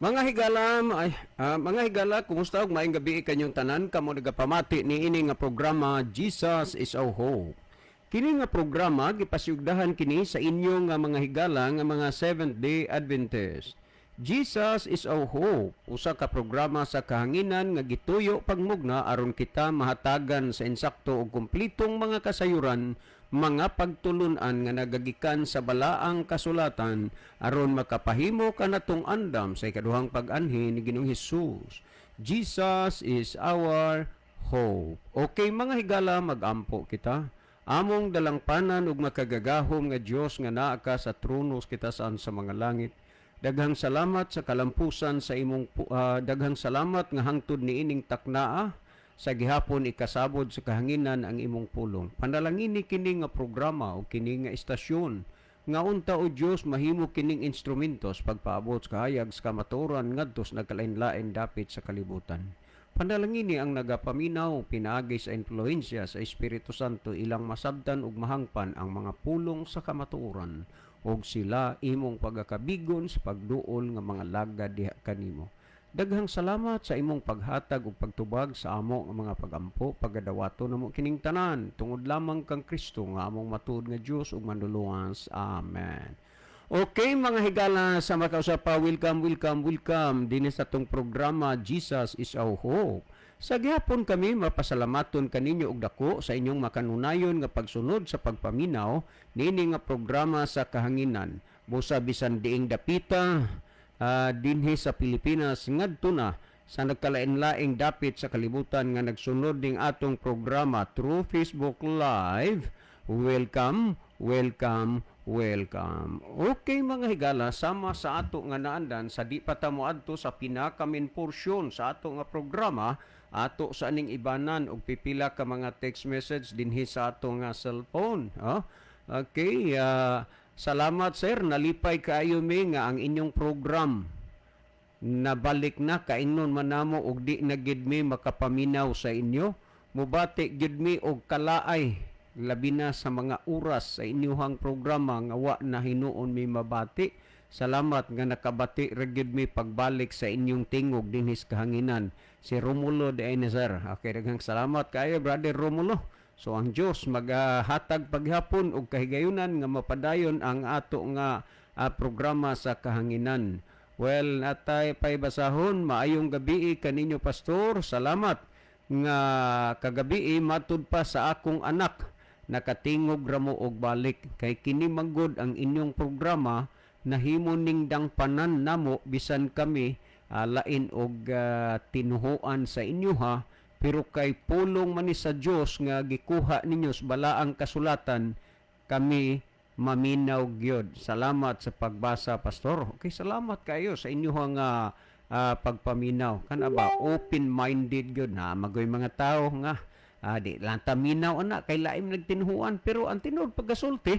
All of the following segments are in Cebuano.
Mga higala, ay, mga higala, kumusta ug maayong gabi kanyong tanan kamo nagapamati niini nga programa Jesus is Our Hope. Kini nga programa gipasugdahan kini sa inyo nga mga higala nga mga Seventh Day Adventist. Jesus is Our Hope, usa ka programa sa kahanginan nga gituyo pagmugna aron kita mahatagan sa insakto ug kumplitong mga kasayuran, mga pagtulunan nga nagagikan sa balaang kasulatan aron makapahimo kanatong andam sa ikaduhang pag-anhi ni Ginoong Hesus. Jesus is our hope. Okay, mga higala, magampo kita. Among dalangpanan ug makagagahom nga Dios nga naa ka sa trono kita saan sa mga langit. Daghang salamat sa kalampusan sa imong daghang salamat nga hangtod niining taknaa sa gihapon ikasabod sa kahanginan ang imong pulong. Panalangini kini nga programa o kini nga istasyon nga unta, o Dios, mahimo kining instrumentos pagpaabot sa kahayag sa kamatuoran ngadto sa nagkalain-lain dapit sa kalibutan. Panalangini ang nagapaminaw, pinaagi sa influensya sa Espiritu Santo ilang masabtan ug mahangpan ang mga pulong sa kamatuoran ug sila imong pagakabigon sa pagduol nga mga lagad diha kanimo. Daghang salamat sa imong paghatag ug pagtubag sa amo nga mga pagampo. Pagadawato namo kining tanan tungod lamang kang Kristo nga among matuod nga Dios ug Manluluwas. Amen. Okay, mga higala, sa makausap pa, welcome, welcome, welcome dinhi sa atong programa Jesus is Our Hope. Sa gihapon kami mapasalamaton kaninyo og dako sa inyong makanunayon nga pagsunod sa pagpaminaw niini nga programa sa kahanginan. Busa bisan diing dapita dinhi sa Pilipinas ngadto na sa nagkalain-laing dapit sa kalibutan nga nagsunod ning atong programa through Facebook Live. Welcome, welcome, welcome. Okay, mga higala, sama sa ato nga naandan, sa di pa ta moadto sa pinaka main portion sa ato nga programa, ato sa aning ibanan og pipila ka mga text message dinhi sa ato nga cellphone. Oh? Okay, salamat, sir, nalipay kaayo mi nga ang inyong program nabalik na, kaingnon man namo og di na gid mi makapaminaw sa inyo. Mubati gid mi og kalaay, labi na sa mga oras sa inyuhang programa nga wa na hinuon mi mabati. Salamat nga nakabati ra gyud mi pagbalik sa inyong tingog dinhi sa kahanginan. Si Romulo de sir. Okay, daghang salamat kaayo, Brother Romulo. So ang Dios maghatag paghapon og kahigayunan nga mapadayon ang ato nga programa sa kahanginan. Well, natay pay basahon. Maayong gabi kaninyo, Pastor. Salamat nga kagabi matud pa sa akong anak nakatingog ra mo og balik kay kini manggod ang inyong programa nahimo ning dangpanan namo bisan kami lain og tinuhuan sa inyo ha, pero kay pulong man ni sa Dios nga gikuha ninyo sa balaang kasulatan, kami maminaw gyud. Salamat sa pagbasa, Pastor. Okay, salamat kayo sa inyong pagpaminaw. Kana ba, open-minded gyud na magoy mga tao nga di lang ta minaw ana kay laim nagtinuhuan, pero ang tinuod pagkasulti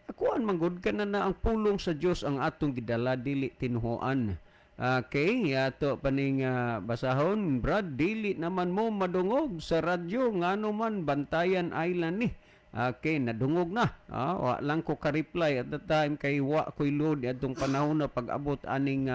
akuan man gud kana na ang pulong sa Dios ang atong gidala, dili tinuhuan. Okay, ato paning basahon. Brad, dili naman mo madungog sa radyo, ngano man Bantayan Island ni. Okay, nadungog na. Wa lang ko ka-reply at the time kay wa ko'y load atong panahon na pag-abot aning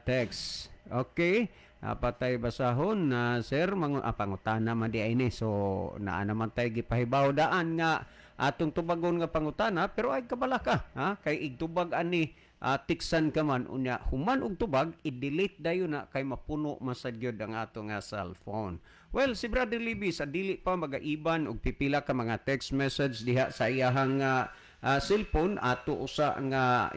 text. Okay, patay basahon na, sir, mga pangutana man di ay ni. So naa naman tay gipahibaw daan nga atong tubagon nga pangutana, pero ay kabala ka ha kay igtubag ani tiksan ka man unya human og tubag i-delete dayon na kay mapuno man sad gyud ang ato nga cellphone. Well, si Brother Libby, sa dili pa magaiban og pipila ka mga text message diha sa iyahang cellphone, ato usa nga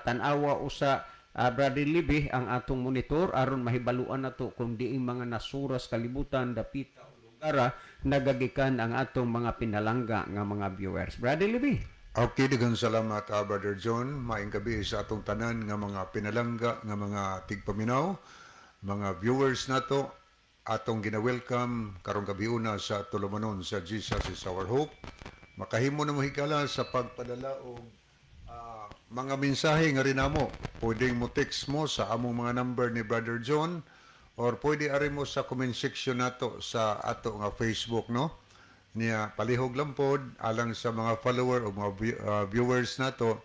tan-awa usa, Brother Libby, ang atong monitor aron mahibaluan nato kung diing mga nasuras kalibutan, dapita o lugar nagagikan ang atong mga pinalangga nga mga viewers. Brother Libby. Okay, daghang salamat, Brother John. Maayong gabi sa atong tanan nga mga pinalangga nga mga tigpaminaw, mga viewers nato. Atong gina-welcome karong gabi una sa tulumanon sa Jesus is Our Hope. Makahimo na mo, higala, sa pagpadala og mga mensahe nga rin namo. Pwedeng mo text mo sa among mga number ni Brother John or pwede ari mo sa comment section nato sa ato nga Facebook, no? Niya palihog lang pod alang sa mga follower o mga viewers nato,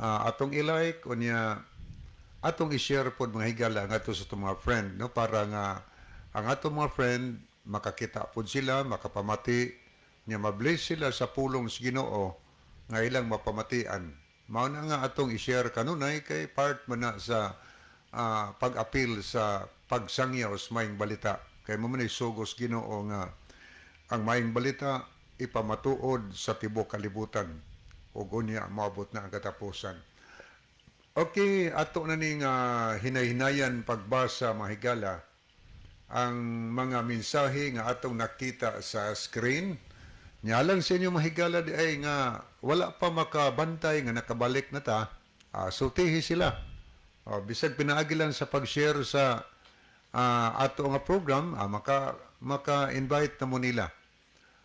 atong i-like unya. Atong i-share pod, mga higala, ngadto sa atong mga friend, no, para nga ang atong mga friend makakita pod sila, makapamati nya, mabless sila sa pulong sa Ginoo nga ilang mapamatian. Mao na nga atong i-share kanunay kay part man na sa pag-apil sa pagsangyaw sa maayong balita kay mao man ay sugos Ginoo nga ang maayong balita ipamatuod sa tibuok kalibutan ug unya moabot na ang katapusan. Okay, ato na ning hinay-hinayan pagbasa, mga higala, ang mga mensahe nga atong nakita sa screen. Nya alang sa inyo, mga higala, di ay nga wala pa makabantay nga nakabalik na ta, sultihi sila. Oh, bisag pinaagi lang sa pag-share sa ato nga program, maka maka-invite na mo nila.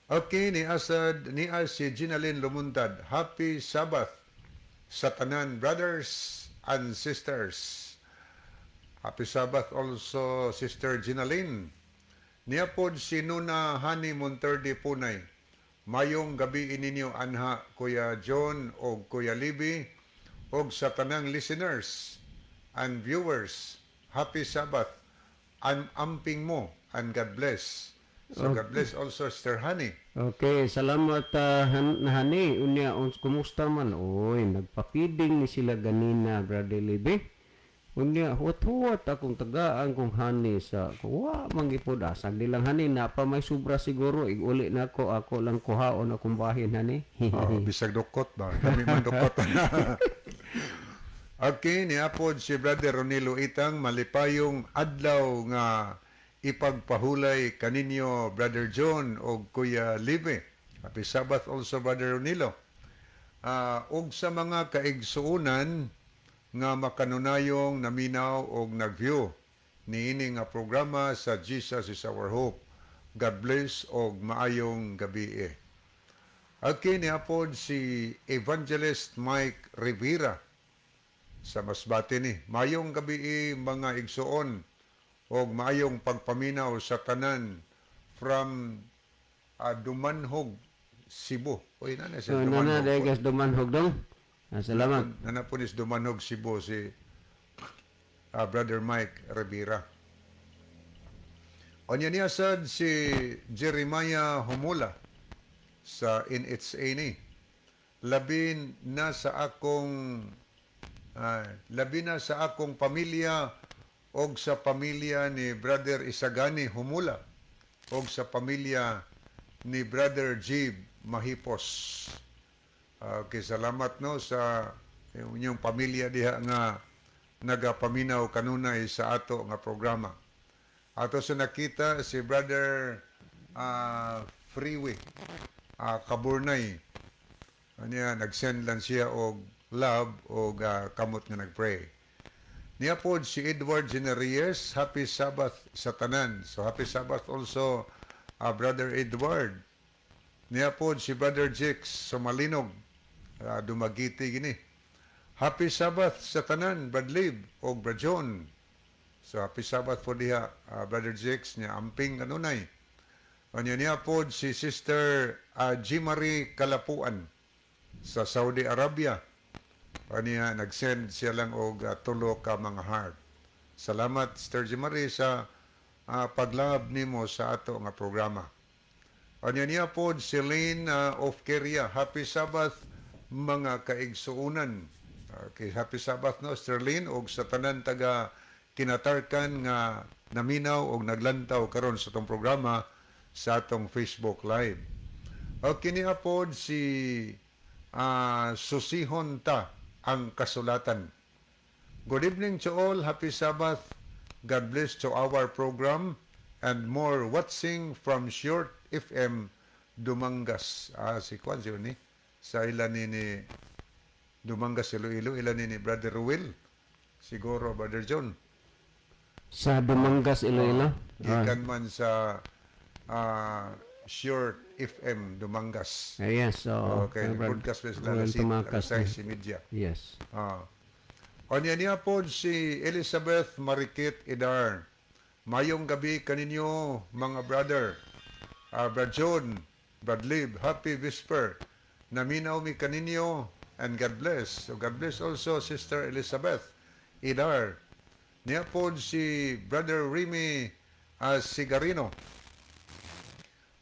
Okay, ni Asad, ni si Ginalyn Lumuntad. Happy Sabbath sa tanan, brothers and sisters. Happy Sabbath also, Sister Ginalyn. Niya pod si Nuna Hani Monterde Punay. Mayong gabi ininyo anha, Kuya John o Kuya Libby, og sa tanang listeners and viewers. Happy Sabbath. An amping mo and God bless. So God bless also, Sister Honey. Okay, salamat Hani. Unya, kumusta man? Oy, nagpa-feeding ni sila ganina, Brother Libe. Unya, huwat-huwat akong tagaan kong honey sa wa man gipod asag nilang honey na pa may sobra siguro iguli na ako, ako lang kuhaon akong bahin, honey. Oh, bisag dukot ba? Kami man dukot. Okay, niapod si Brother Ronilo Itang, malipayong adlaw nga ipagpahulay kaninyo, Brother John o Kuya Libe. Happy Sabbath also, Brother Ronilo. Og sa mga kaigsuonan nga makanunayong naminaw og nag-view niini nga programa sa Jesus is Our Hope. God bless og maayong gabi. Okay, niapod si Evangelist Mike Rivera sa Masbate ni. Mayong gabi, mga igsuon, og maayong pagpaminaw sa tanan from Dumanhog, Cebu. Uy, nana So, siya nana Dumanhog. Degas Dumanhog dong. Salamat. Nana po ni Dumanhog, Cebu si Brother Mike Rivera. Onya niya sad si Jeremiah Humula sa NHA ni. Labi na sa akong pamilya og sa pamilya ni Brother Isagani Humula og sa pamilya ni Brother Jib Mahipos. Okay, salamat no sa inyong pamilya diha nga nagapaminaw kanunay sa ato nga programa. Ato sa nakita si Brother Freeway Kaburnay. Anya nag-send lang siya og love og kamot nga nagpray. Niya pod si Edward Generries, happy Sabbath sa tanan. So happy Sabbath also, Brother Edward. Niya pod si Brother Jix Sumalinog, Dumaguete gini. Happy Sabbath sa tanan, Brad Lib og Brad John. So happy Sabbath po diha, Brother Jix niya amping kanunay. Anya niya pod si Sister G. Marie Kalapuan sa Saudi Arabia. Anya nag-send siya lang og tulo ka mga heart. Salamat, Sister G. Marie, sa paglab nimo sa ato nga programa. Anya niya pod si Lynn of Keria. Happy Sabbath, mga kaigsuunan. Okay, happy Sabbath no, Sister Lynn, og sa tanan taga Kinatarkan nga naminaw og naglantaw karon sa atong programa sa atong Facebook Live. Okay, niya pod si Susihon ta ang kasulatan. Good evening to all. Happy Sabbath. God bless to our program and more watching from Short FM Dumangas. Si Kwan siya ni. Sa ilan ni Dumangas Iloilo, ilan ni Brother Ruel. Siguro, Brother John. Sa Dumangas, Iloilo. Gikan man sa Short FM Dumangas. Yes, so Okay, broadcast with Ruel Tumakas. Alas 6:30. Yes. Onya niya po si Elizabeth Marikit Idar. Mayong gabi kaninyo, mga brother. Brad John, Brad Lib, happy Vesper. Naminaw mi kaninyo and God bless. So God bless also, Sister Elizabeth. Idar. Niya pod si Brother Remy Sigarino.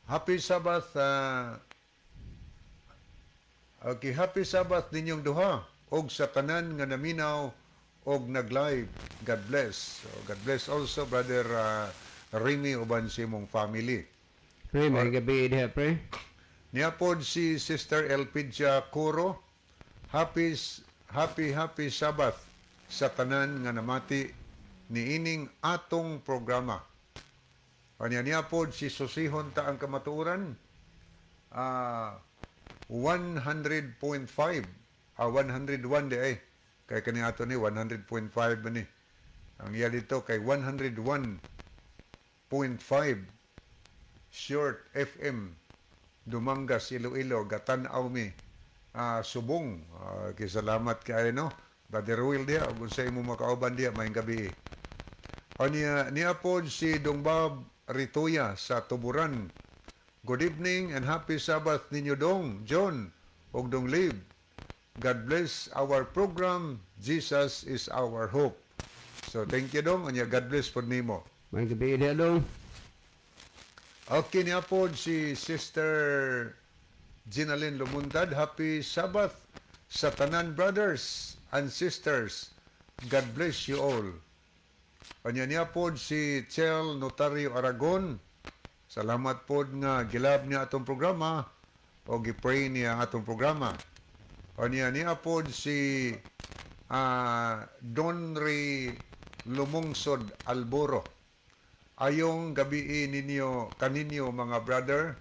Happy Sabbath, okay, happy Sabbath ninyong duha og sa tanan nga naminaw og nag-live. God bless. So, God bless also, Brother Remy, uban sa imong family. Pre, maayong gabi diha, pre. Niya pod si Sister Elpidia Coro. Happy happy happy Sabbath sa tanan nga namati niining atong programa. Anya niya pod si Susihon ta ang kamatuoran. 100.5, 101 di ay kay kani ato ni 100.5 ba ni ang iya dito kay 101.5 Short FM, Dumangas, Iloilo, gatan-aw mi subong. Kay salamat kay, no, Brother Will diha ug sa imo makauban diha, maayong gabi. Anya niya pod si Dong Bob Rituya sa Tuburan. Good evening and happy Sabbath ninyo, Dong John ug Dong Liv. God bless our program. Jesus is our hope. So thank you, Dong. Anya God bless pod nimo. Maayong gabi diha, Dong. Okay, niya pod si Sister Ginalyn Lumuntad. Happy Sabbath sa tanan, brothers and sisters. God bless you all. Anya niya pod si Chel Notario Aragon. Salamat pod nga gi-love niya atong programa o gi-pray niya ang atong programa. Anya niya pod si Don Ray Lumungsod Alboro. Ayong gabii ninyo kaninyo, mga brother.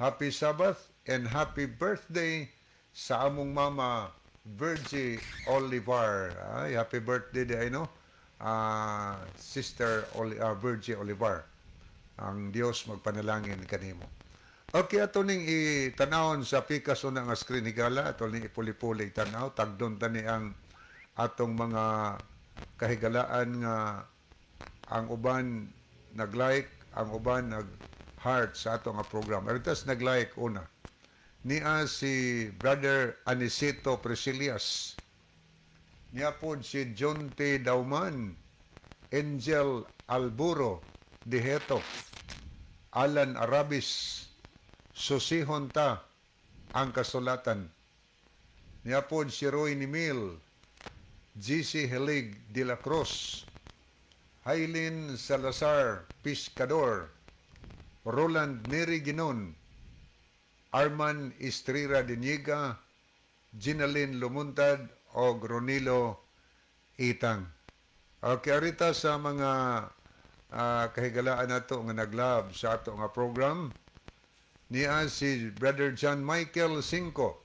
Happy Sabbath and happy birthday sa among mama, Virgie Olivar. Ay, happy birthday di ay, no? Sister Virgie Olivar. Ang Dios magpanalangin kanimo. Okay, ato ning itanawon sa pikas una nga screen, higala, ato ning ipuli-puli tanaw, tagdon tani ang atong mga kahigalaan nga ang uban nag-like, ang uban nag-heart sa ato nga program. Aritas nag-like una. Niya si Brother Anicito Priscillas. Niya po si John T. Dauman, Angel Alburo Diheto, Alan Arabis, Susihon ta ang kasulatan. Niya po si Roy Nimil, GC Helig de la Cruz, Hailin Salazar Piscador, Roland Neri Ginon, Arman Estrera Diniega, Ginalyn Lumuntad o Ronilo Itang. Okay, arita sa mga kahigalaan nato nga nag-love sa ato nga program, niya si Brother John Michael Cinco,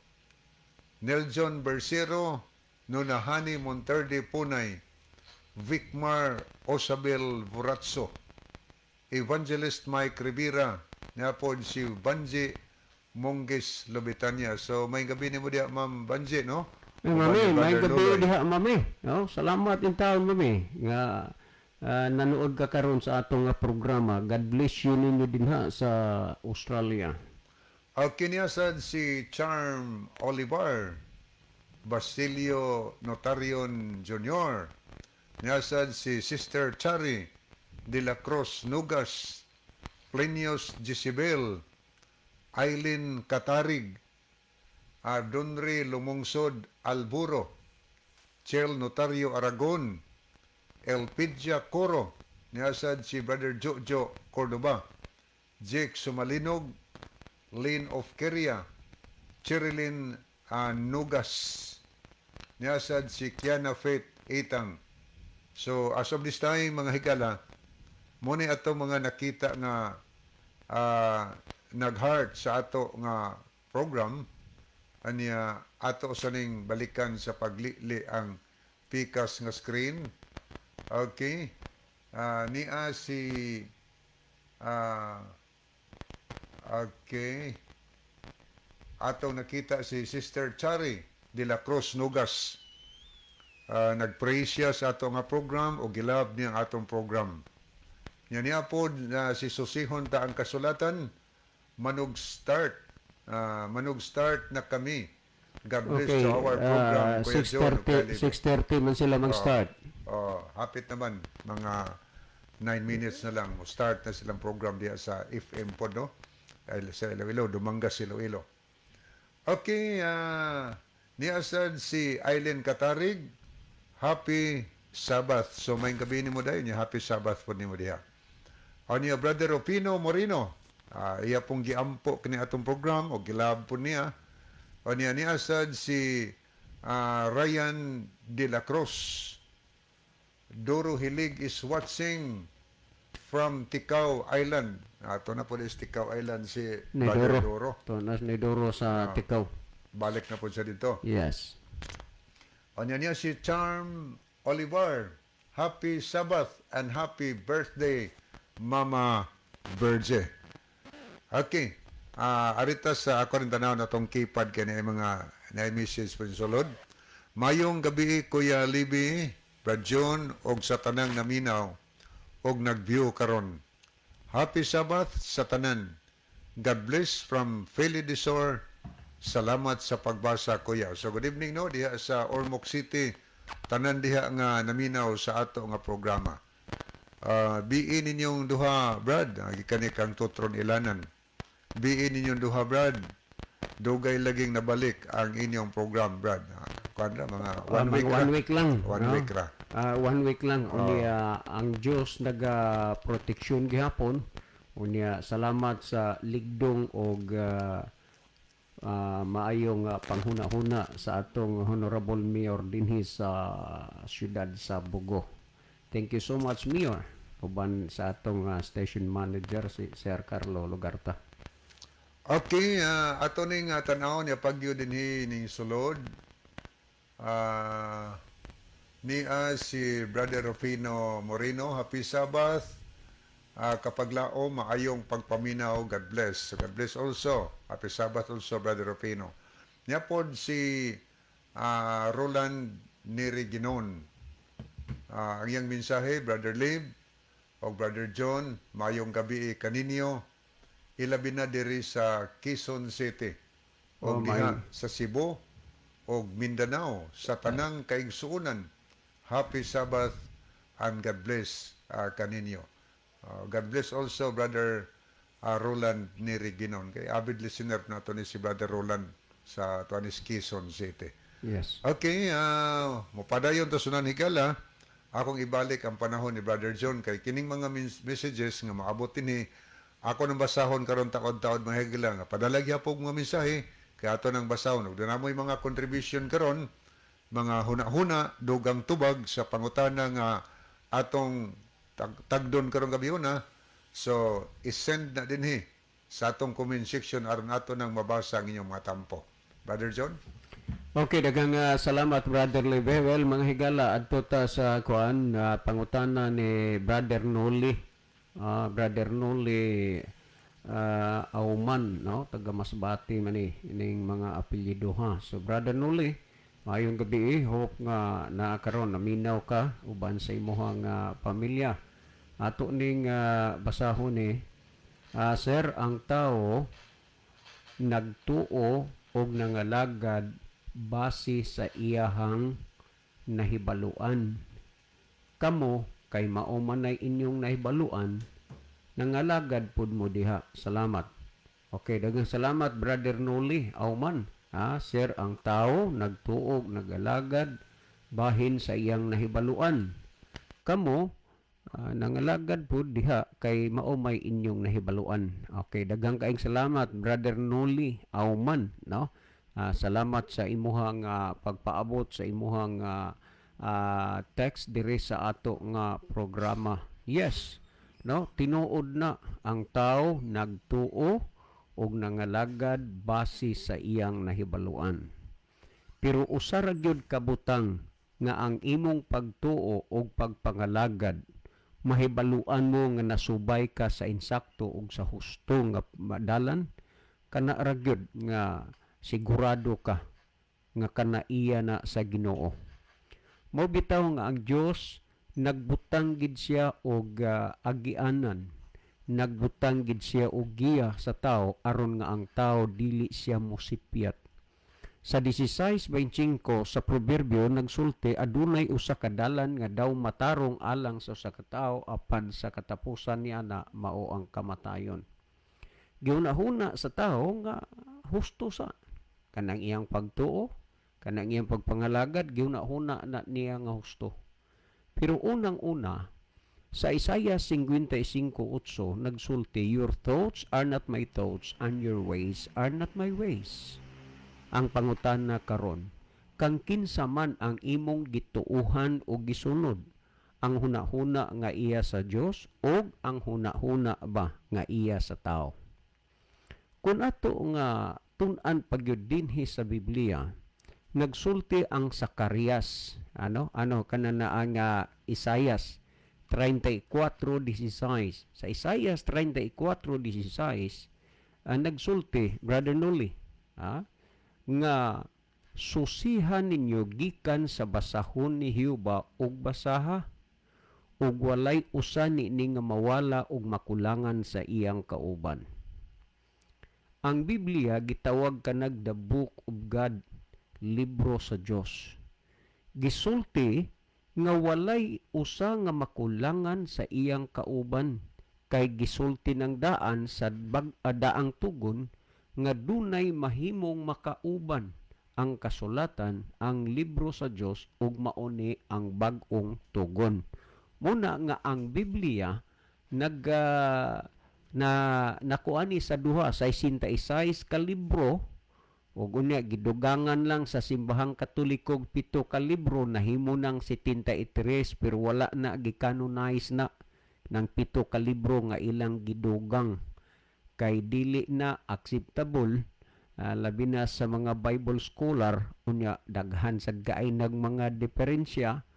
Neljon Bersero, Nunahani Monterde Punay, Vicmar Osabel Buratso, Evangelist Mike Rivera, niya po si Banji Monggis Lobitanya. So maayong gabi nimo diya, Ma'am Banji, no? Ay, mami, Uban ni may Brother gabi Luloy. Diha, mami. No, salamat in taon, mami, nga nanood ka karon sa atong nga programa. God bless you ninyo dinha sa Australia. Okay niya sad si Charm Olivar, Basilio Notarion Jr., niya sad si Sister Chari de la Cruz Nugas, Plinius Jezebel, Eileen Katarig, Donre Lumungsod Alburo, Chel Notario Aragon, Elpidia Coro, niya sad si Brother Jojo Cordoba, Jake Sumalinog, Lynn of Keria, Cherilyn Nugas, niya sad si Kiana Faith Itang. So, as of this time, mga higala, mo ni ato mga nakita nga nag-heart sa ato nga program. Anya ato sa ning balikan sa paglili ang pikas nga screen. Okay. Niya si okay. Atong nakita si Sister Chari de la Cruz Nugas. Nag-pray siya sa ato nga program o gi-love niya ang atong program. Nya niya po na si Susihon ta ang kasulatan, manug start na kami. God bless Okay, to our program, Kuya John ug Kuya 6:30 Libe. 6:30 man sila mag-start. Oh, hapit naman, mga 9 minutes na lang start na silang program diya sa FM po, no? Ay, sa Iloilo, Dumangas, Iloilo. Okay, niya sad si Eileen Katarig, Happy Sabbath. So may gabi nimo dayon, niya Happy Sabbath po nimo diha. O niya Brother Rufino Moreno, iya pong giampo kini atong program o gilab po niya. O niya niya sad si Ryan De La Cruz. Doro Hilig is watching from Ticao Island. Ato na po is Ticao Island si Ni Brother Doro. Doro. To nas ni Doro sa Ticao. Balik na po siya dito. Yes. O niya niya si Charm Olivar. Happy Sabbath and happy birthday, Mama Berge. Okay. Arita sa ako rin tanaw na tong keypad kay na mga na message po sa sulod. Mayong gabi, Kuya Libby, Brad John, og sa tanang naminaw og nag-view karon. Happy Sabbath sa tanan. God bless from Philly Desor. Salamat sa pagbasa, Kuya. So good evening, no, diha sa Ormoc City. Tanan diha nga naminaw sa ato nga programa. BE ninyong duha, Brad. Gikan ni kang Tutron Ilanan. BE ninyong duha, Brad. Dugay laging nabalik ang inyong program, Brad. Kuan ra, mga one Mga week ra. one week lang. One no? week ra. One week lang. Unya ang Dios naga proteksyon gihapon. Unya salamat sa ligdong og maayong panghuna-huna sa atong honorable mayor dinhi sa siyudad sa Bogo. Thank you so much, Mayor. Uban sa atong station manager si Sir Carlo Lugarta. Okay, ato ning tan-awon niya pagyo dinhi ning sulod. Niya si Brother Rufino Moreno, Happy Sabbath. Kapaglao, maayong pagpaminaw, God bless. So God bless also. Happy Sabbath also, Brother Rufino. Niya pod si Roland Neriginon. Ang iyang mensahe, Brother Lib o Brother John, maayong gabi kaninyo. Ilabi na diri sa Quezon City o Oh, diha sa Cebu o Mindanao sa tanang kaigsuonan. Happy Sabbath and God bless kaninyo. God bless also, Brother Roland Neriginon. Kay avid listener nato ni si Brother Roland sa Tuanis Quezon City. Yes. Okay, mopadayon ta sunan higala. Akong ibalik ang panahon ni Brother John kay kining mga messages nga maabot dinhi ako nang basahon karon taod-taod, mga higala, nga padala gyapon mga mensahe kay ato nang basahon ug duna mo'y mga contribution karon, mga huna-huna, dugang tubag sa pangutana nga atong tagdon karong gabi una. So i-send na dinhi sa atong comment section aron ato nang mabasa ang inyong mga tampo. Brother John. Okay, daghang salamat, Brother Lebe. Well, mga higala, adto ta sa kuan pangutana ni Brother Noli. Brother Noli Auman, no? Taga Masbate man ni ining mga apelyido ha. So Brother Noli, maayong gabi eh. Hope nga naa karon naminaw ka uban sa imuhang pamilya. Ato ning basahon ni sir, ang tao nagtuo og nangalagad base sa iyahang nahibaluan. Kamo kay mao man nay inyong nahibaluan, nangalagad pud mo diha. Salamat. Okay, daghang salamat, Brother Noli Auman. Ha, sir, ang tao nagtuo og nagalagad bahin sa iyang nahibaluan. Kamo nangalagad pud diha kay mao may inyong nahibaluan. Okay, daghang kaayong salamat, Brother Noli Auman, no? Salamat sa imuhang pagpaabot sa imuhang text diri sa ato nga programa. Yes, no? Tinuod na ang tao nagtuo og nangalagad base sa iyang nahibaluan. Pero usa ra gyud ka butang nga ang imong pagtuo og pagpangalagad mahibaluan mo nga nasubay ka sa insakto ug sa husto nga dalan, kana ra gyud nga sigurado ka nga kana iya na sa Ginoo. Mao bitaw nga ang Dios nagbutang gid siya og agianan, nagbutang gid siya og giya sa tao aron nga ang tao dili siya mosipyat. Sa 16:25 sa Proverbio nagsulti, adunay usa ka dalan nga daw matarong alang sa usa ka tawo, apan sa katapusan niana mao ang kamatayon. Gihuna-huna sa tawo nga husto sa kanang iyang pagtuo, kanang iyang pagpangalagad, gihuna-huna na niya nga husto. Pero unang-una, sa Isaiah 55:8 nagsulti, "Your thoughts are not my thoughts and your ways are not my ways." Ang pangutana karon, kang kinsa man ang imong gituuhan o gisunod, ang hunahuna nga iya sa Dios o ang hunahuna ba nga iya sa tao? Kung ato nga tun-an pagyud dinhi sa Biblia, nagsulti ang Zacarias, ano kana na ang Isaias 34:16. Sa Isaias 34:16, nagsulti, Brother Noli, nga susihan ninyo gikan sa basahon ni Jehova ug basaha, ug walay usa niini nga mawala ug makulangan sa iyang kauban. Ang Biblia gitawag kanag the Book of God, libro sa Dios. Gisulti nga walay usa nga makulangan sa iyang kauban kay gisulti ng daan sa daang tugon nga dunay mahimong makauban ang kasulatan, ang libro sa Dios, ug mauni ang bag-ong tugon. Muna nga ang Biblia nag na nakuani sa duha sa 66 ka libro, ug unya gidugangan lang sa Simbahang Katoliko og 7 ka libro, nahimo nang 73, pero wala na gicanonize na ng 7 ka libro nga ilang gidugang kay dili na acceptable, labi na sa mga Bible scholar. Unya daghan sad kaay nag mga diferensya,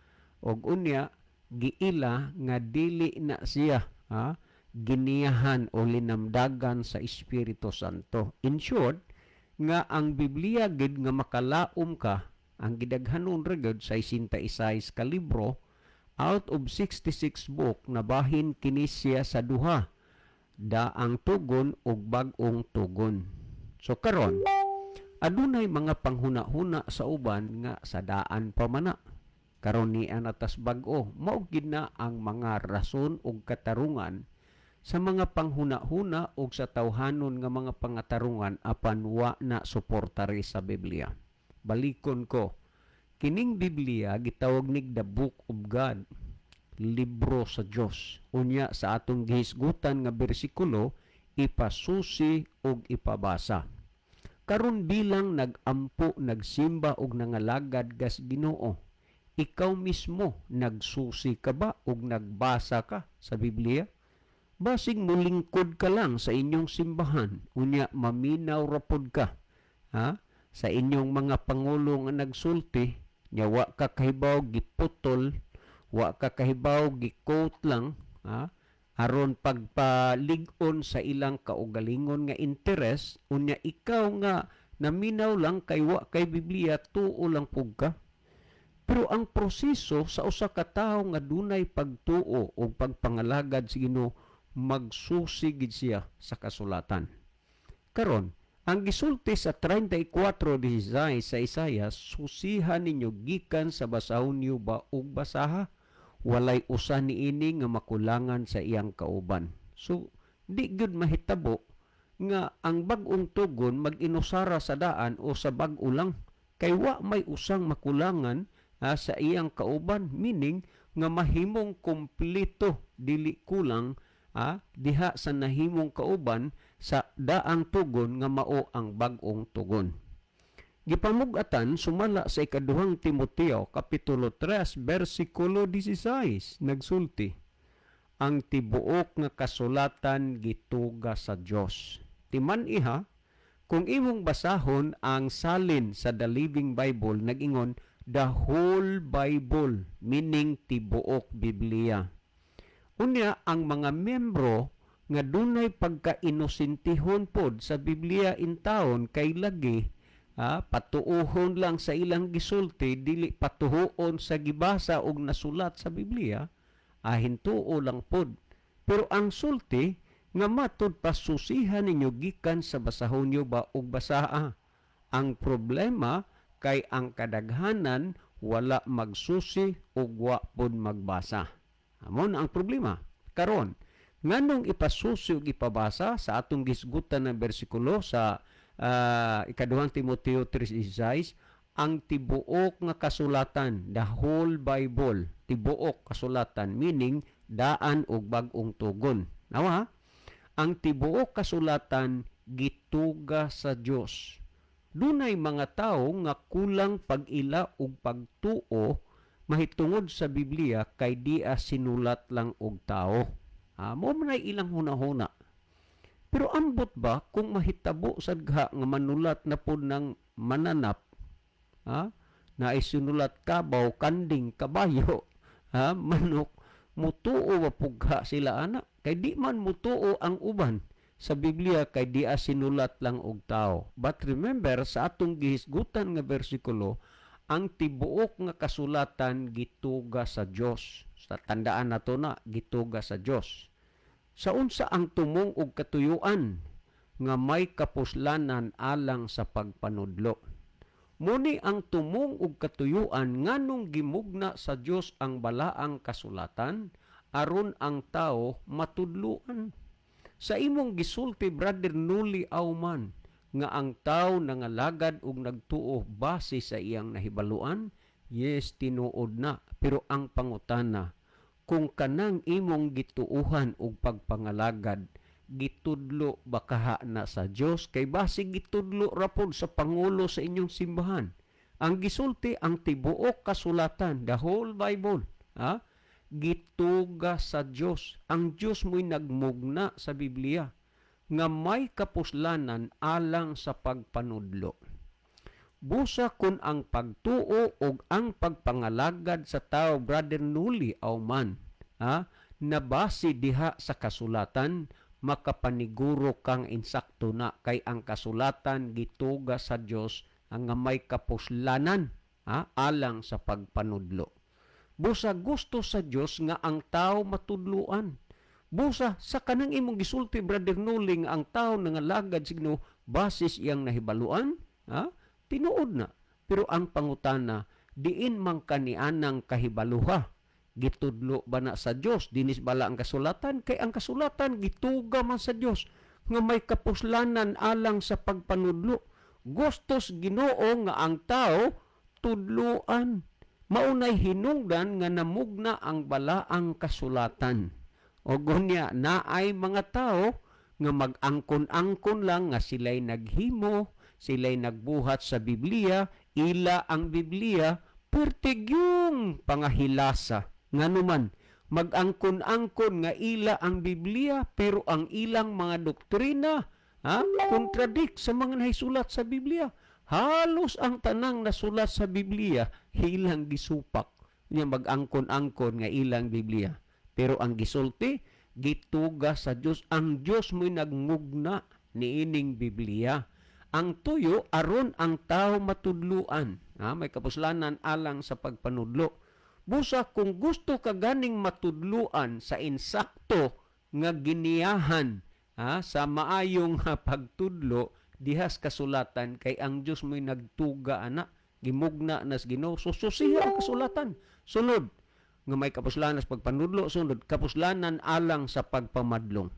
og unya giila nga dili na siya giniyahan o linamdagan sa Espiritu Santo. In short, nga ang Biblia gid nga makalaom ka, ang gidaghanon ra gyud sa 66 ka libro out of 66 book, nabahin kini siya sa duha, daang tugon ug bag-ong tugon. So karon, adunay mga panghuna-huna sa uban nga sa daan pa man na. Karon ni anatas bag-o, mao gid na ang mga rason ug katarungan sa mga panghuna-huna ug sa tawhanon nga mga pangatarungan apan wa na suportare sa Biblia. Balikon ko, kining Biblia gitawag nig the Book of God, libro sa Dios. Unya sa atong gihisgutan nga bersikulo, ipasusi ug ipabasa. Karon bilang nagampo, nagsimba ug nangalagad gas Ginoo, ikaw mismo nagsusi ka ba ug nagbasa ka sa Biblia? Basing mulingkod ka lang sa inyong simbahan, unya maminaw ra pod ka, ha? Sa inyong mga pangulo nga nagsulti, nya wa ka kahibaw giputol, wa ka kahibaw gi-quote lang, ha? Aron pagpalig-on sa ilang kaugalingon nga interes, unya ikaw nga naminaw lang kay wa kay Biblia, tuo lang pug ka. Pero ang proseso sa usa ka tawo nga dunay pagtuo o pagpangalagad sa Ginoo, magsusi gid siya sa kasulatan. Karon, ang gisulti sa 34:16 sa Isaiah, susihan ninyo gikan sa basahon niyo ba ug basaha, walay usa niini nga makulangan sa iyang kauban. So, di gyud mahitabo nga ang bag-ong tugon mag-inusara sa daan o sa bag-o lang kay wa may usang makulangan sa iyang kauban, meaning nga mahimong kompleto, dili kulang diha sa nahimong kauban sa daang tugon nga mao ang bag-ong tugon. Gipamug-atan sumala sa ikaduhang Timoteo kapitulo 3 bersikulo 16, nagsulti, ang tibuok nga kasulatan gituga sa Dios. Timan iha, kung imong basahon ang salin sa The Living Bible, nagingon the whole Bible, meaning tibuok Biblia. Unya ang mga membro nga dunay pagka-inosentihon pod sa Biblia intawon kay lagi patuohon lang sa ilang gisulti, dili patuhoon sa gibasa og nasulat sa Biblia, ahintuo lang pod. Pero ang sulti nga matud pa susihan ninyo gikan sa basahon niyo ba og basaa. Ang problema kay ang kadaghanan wala magsusi ug wa pud magbasa. Amo na ang problema. Karon, nganong ipasusi ug ipabasa sa atong gisgutan ng bersikulo sa Ikaduhang Timoteo 3:16, ang tibuok nga kasulatan, the whole Bible, tibuok kasulatan, meaning daan ug bag-ong tugon. Nawa, ang tibuok kasulatan gituga sa Dios. Dunay mga tawo nga kulang pag-ila ug pagtuo mahitungod sa Biblia kay dia sinulat lang og tao. Mo man ay ilang hunahuna. Pero ambot ba kung mahitabo sad ga nga manulat na pod ng mananap, ha? Na isinulat kabaw, kanding, kabayo, ha? Manok, mutuo wa pugha sila ana? Kay di man mutuo ang uban sa Biblia kay di sinulat lang og tao. But remember, sa atong gihisgutan nga bersikulo, ang tibuok nga kasulatan gituga sa Dios. Sa tandaan nato na gituga sa Dios. Sa unsa ang tumong og katuyuan nga may kapuslanan alang sa pagpanudlo. Muni ang tumong og katuyuan nganong gimugna sa Dios ang balaang kasulatan aron ang tao matudluan. Sa imong gisulti, Brother Nuli Auman, nga ang tao nangalagad og nagtuo base sa iyang nahibaluan, yes, tinuod na. Pero ang pangutana, kung kanang imong gituuhan og pagpangalagad, gitudlo ba kaha na sa Dios? Kay base gitudlo ra pod sa pangulo sa inyong simbahan. Ang gisulti, ang tibuok kasulatan, the whole Bible, ha? Gituga sa Dios. Ang Dios mo'y nagmugna sa Biblia nga may kapuslanan alang sa pagpanudlo. Busa kun ang pagtuo og ang pagpangalagad sa tao, Brother Nuli Auman, ha, nabase diha sa kasulatan, makapaniguro kang insakto na kay ang kasulatan gituga sa Dios ang nga may kapuslanan, ha, alang sa pagpanudlo. Busa gusto sa Dios nga ang tao matudluan. Busa sa kanang imong gisulti, Brother Nuli, nga ang tao nangalagad sa Ginoo basis iyang nahibaluan, ha? Tinuod na. Pero ang pangutana, diin man kanianang kahibaluha? Gitudlo ba na sa Dios? Dinis bala ang kasulatan? Kay ang kasulatan gituga man sa Dios nga may kapuslanan alang sa pagpanudlo. Gustos Ginoo nga ang tao tudluan. Maunay hinungdan nga namugna ang balaang kasulatan. O gunya, naay mga tao nga mag-angkon-angkon lang nga sila'y naghimo, sila'y nagbuhat sa Biblia, ila ang Biblia, pertigyong pangahilasa. Nganuman, mag-angkon-angkon nga ila ang Biblia, pero ang ilang mga doktrina, ha, contradict sa mga nahisulat sa Biblia. Halos ang tanang nasulat sa Biblia, ilang gisupak. Nya mag-angkon-angkon nga ilang Biblia. Pero ang gisulti, gituga sa Dios. Ang Dios mo'y nagmugna niining Biblia. Ang tuyo aron ang tao matudluan. Ha, may kapuslanan alang sa pagpanudlo. Busa kung gusto ka ganing matudluan sa insakto nga giniyahan, ha, sa maayong pagtudlo dihas kasulatan kay ang Dios mo'y nagtuga ana, gimugna nas Ginoo, sususiha ang kasulatan. Sunod nga may kapuslanan sa pagpanudlo, sunod kapuslanan alang sa pagpamadlong.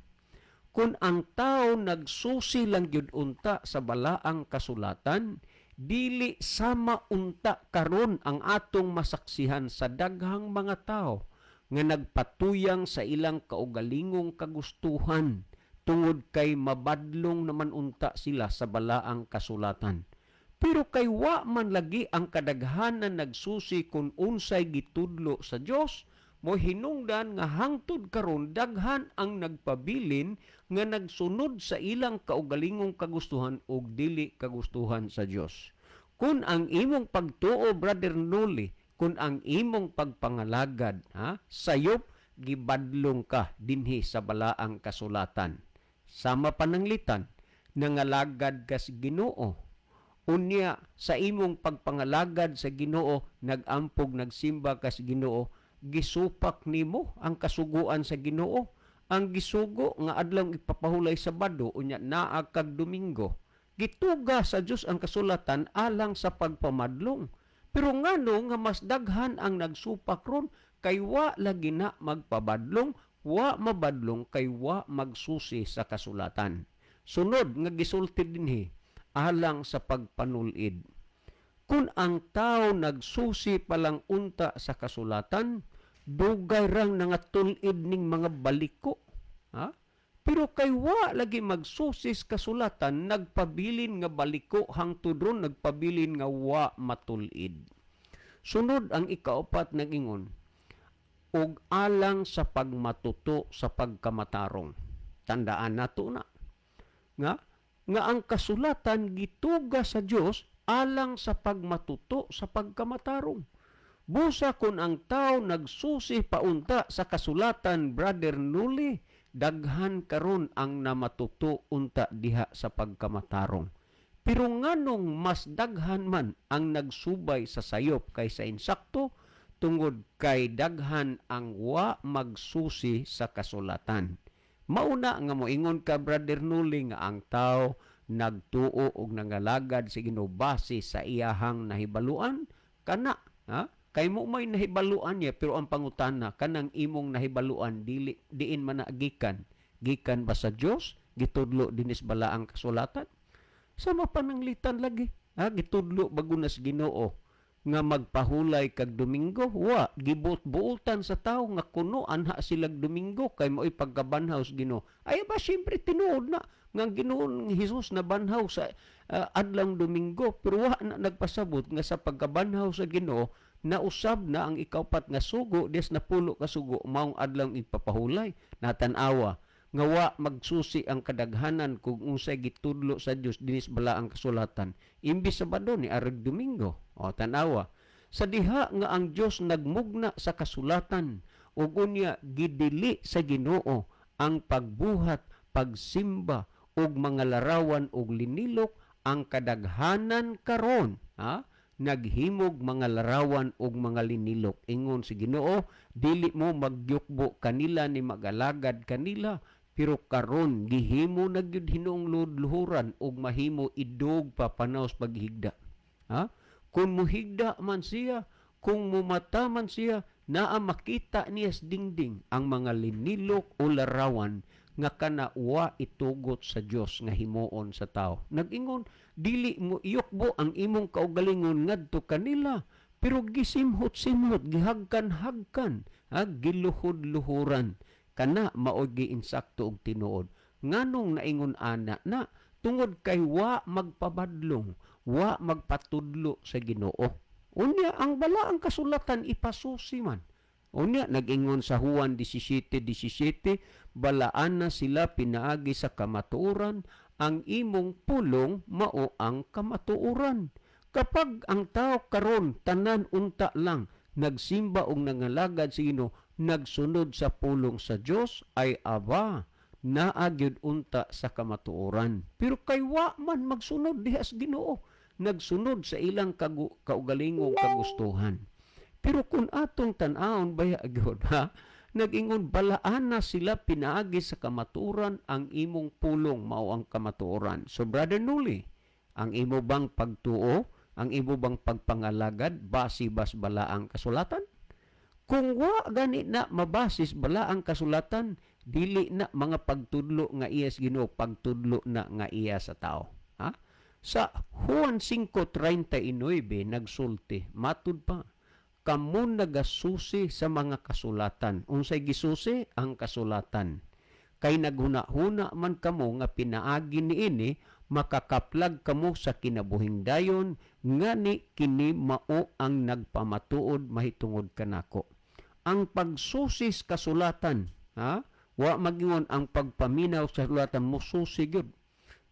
Kung ang tao nagsusi lang gyud unta sa balaang kasulatan, dili sama unta karon ang atong masaksihan sa daghang mga tao nga nagpatuyang sa ilang kaugalingong kagustuhan tungod kay mabadlong naman unta sila sa balaang kasulatan. Pero kay wa man lagi ang kadaghanan nagsusi kung unsay gitudlo sa Dios, mo hinungdan nga hangtod karon daghan ang nagpabilin nga nagsunod sa ilang kaugalingong kagustuhan ug dili kagustuhan sa Dios. Kung ang imong pagtuo, Brother Noli, kung ang imong pagpangalagad, ha, sayop gibadlong ka dinhi sa balaang kasulatan. Sama pananglitan, nangalagad ka sa Ginoo. Unya sa imong pagpangalagad sa Ginoo, nagampog nagsimba ka sa Ginoo, gisupak nimo ang kasuguan sa Ginoo. Ang gisugo nga adlaw ipapahulay Sabado, unya naa kag Domingo. Gituga sa Dios ang kasulatan alang sa pagpamadlong. Pero ngano nga mas daghan ang nagsupak ron kay wa lagi na magpabadlong, wa mabadlong kay wa magsusi sa kasulatan. Sunod nga gisulti dinhi, alang sa pagpanulid. Kung ang tao nagsusi palang unta sa kasulatan, dugay rang nangatulid ning mga baliko. Ha? Pero kay wa lagi magsusis kasulatan, nagpabilin nga baliko hangtod ron, nagpabilin nga wa matulid. Sunod ang ikaupat, nagingon, og alang sa pagmatuto sa pagkamatarong. Tandaan nato na nga nga ang kasulatan gituga sa Dios alang sa pagmatuto sa pagkamatarong. Busa kung ang tao nagsusi paunta sa kasulatan, Brother Nuli, daghan karon ang namatuto unta diha sa pagkamatarong. Pero nganong mas daghan man ang nagsubay sa sayop kaysa insakto? Tungod kay daghan ang wa magsusi sa kasulatan. Mauna nga moingon ka, Brother Nuli, nga ang tao nagtuo og nangalagad sa Ginoo base sa iyahang nahibaluan kana, ha? Kay mo may nahibaluan niya, pero ang pangutana, kanang imong nahibaluan, dili diin man na gikan? Gikan ba sa Dios? Gitudlo dinis bala ang kasulatan? Sama pananglitan lagi, ha? Gitudlo ba gunas Ginoo nga magpahulay kag Domingo? Wa. Gibuot-buotan sa tao nga kuno anha silag Domingo kay mo'y pagkabanhaw sa Ginoo. Ay ba, syempre tinuod na nga ang Ginoong Hesus nabanhaw sa adlong Domingo, pero wa na nagpasabot nga sa pagkabanhaw sa Ginoo nausab na ang ikaupat nga sugo, des na pulo ka sugo, maong adlong ipapahulay. Natan-awa nga wa magsusi ang kadaghanan kung unsay gitudlo sa Dios dinis bala ang kasulatan, imbis Sabado ni arag Domingo. O tan-awa sa diha nga ang Dios nagmugna sa kasulatan ug unya gidili sa Ginoo ang pagbuhat, pagsimba og mga larawan og linilok, ang kadaghanan karon, ha, naghimog mga larawan og mga linilok. Ingon si Ginoo, dili mo magyukbo kanila ni magalagad kanila. Pero karon gihimo na gyud hinuong luhuran og mahimo idog pa panaw sa paghigda. Ha? Kung muhigda man siya, kung mumata man siya, naa makita niya sa dingding ang mga linilok o larawan nga kana wa itugot sa Dios nga himuon sa tao. Nag-ingon, dili mo iyukbo ang imong kaugalingon ngadto kanila, pero gisimhot-simhot, gihagkan-hagkan, ha, giluhod-luhuran. Kana mao giinsakto og tinuod. Nganong naingon ana na? Tungod kay wa magpabadlong, wa magpatudlo sa Ginoo. Unya ang balaang kasulatan ipasusi man. Unya nag-ingon sa Juan 17:17, balaan na sila pinaagi sa kamatuoran, ang imong pulong mao ang kamatuoran. Kapag ang tao karon tanan unta lang nagsimba og nangalagad sa Ginoo, nagsunod sa pulong sa Dios, ay aba, naa gyud unta sa kamatuoran. Pero kay wa man magsunod diha sa Ginoo, nagsunod sa ilang kaugalingong kagustuhan. Pero kung atong tan-awon baya gyud, ha, nag-ingon balaan na sila pinaagi sa kamatuoran, ang imong pulong mao ang kamatuoran. So Brother Nuli, ang imo bang pagtuo, ang imo bang pagpangalagad base bas balaang kasulatan? Kung wa gani na mabasis balaang kasulatan, dili na mga pagtudlo nga iya sa Ginoo, pagtudlo na nga iya sa tao. Ha? Sa Juan 5:39 nagsulti, matud pa, kamo nagasusi sa mga kasulatan. Unsay gisusi? Ang kasulatan. Kay naghuna-huna man kamo nga pinaagi niini makakaplag kamo sa kinabuhing dayon, ngani kini mao ang nagpamatuod mahitungod kanako. Ang pagsusis kasulatan, ha? Wa magingon ang pagpaminaw sa kasulatan mususi gyud.